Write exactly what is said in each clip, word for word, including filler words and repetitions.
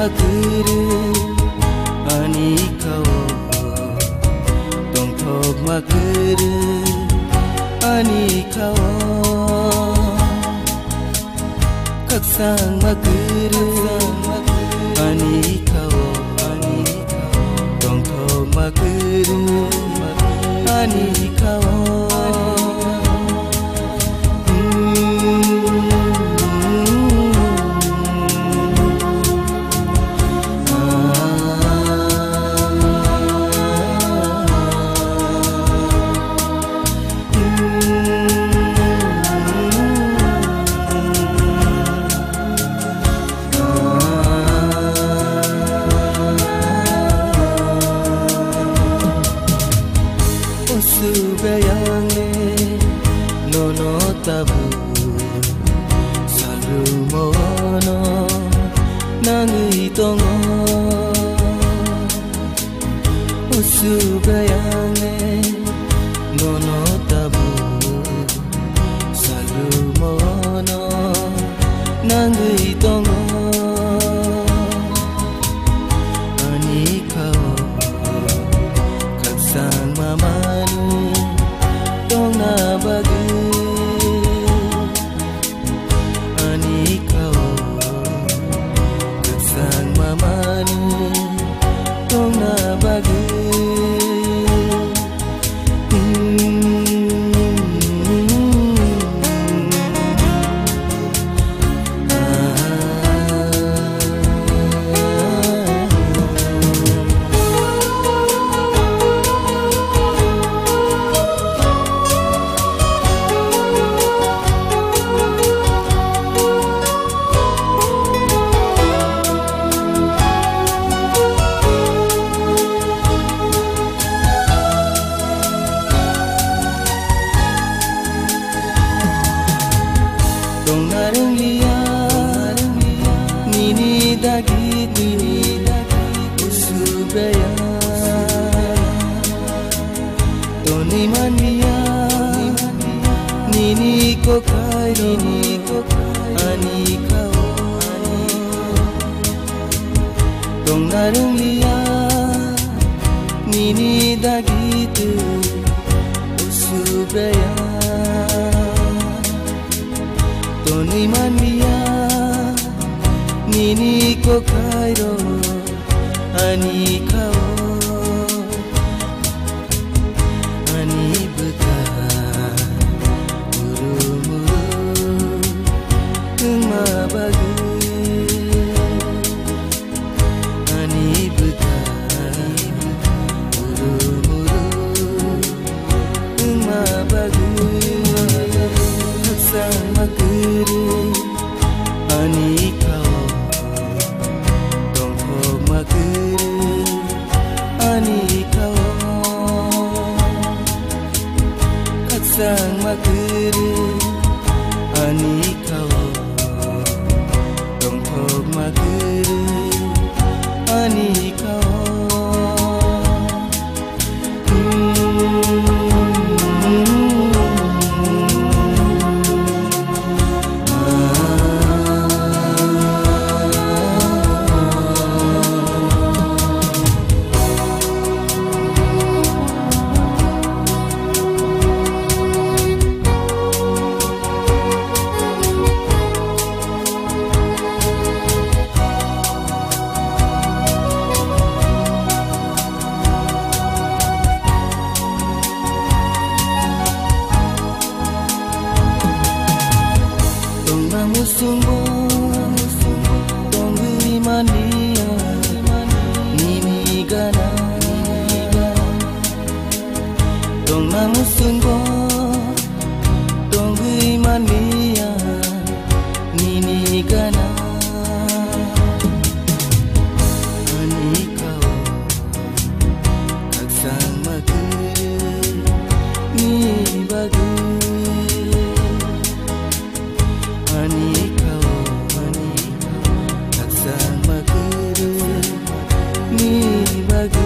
Kwrwi ani kha-o, tongthokma kwrwi ani kha-o, khakchangma kwrwi ani kha-o, tongthokma kwrwi ani kha-o. Usu beyang le nono tabuk salrumono nangwi tongo. Usu beyang le nono tabuk salrumono nangwi tongo. Ani kha-o khakchangma manwi tongna bagwi. Ani kha-o khakchangma manwi tongna bagwi. Tongna rwngliya nini dagi twi usu beyang. Tonwi manliya nini kokhai rok ani kha-o. Tongna rwngliya nini dagi twi usu beyang. Tonwi manliya nini kokhai rok ani kha-o. Ani bwkha uru muru wngma bagwi. Ani bwkha uru muru wngma bagwi. Khakchangma kwrwi ani kha-o, tongthokma kwrwi ani kha-o, khakchangma kwrwi ani kha-o, tongthokma kwrwi ani kha-o. Tongna muchungo tongwi manliya nini gana. Tongna muchungo tongwi manliya nini gana. Ani kha-o khakchangma kwrwi ni bagwi. Ani kha-o, ani kha-o khakchangma kwrwi ni bagwi.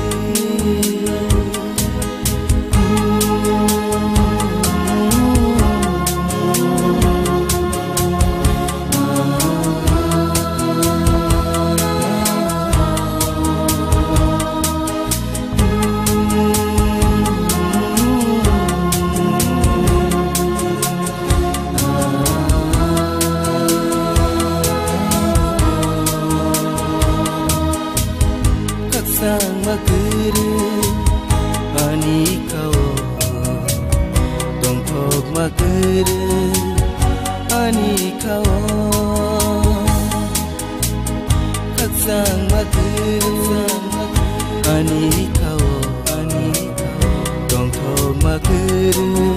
Makuru ani kao, khakchang makuru ani kao, ani kao, tongthok makuru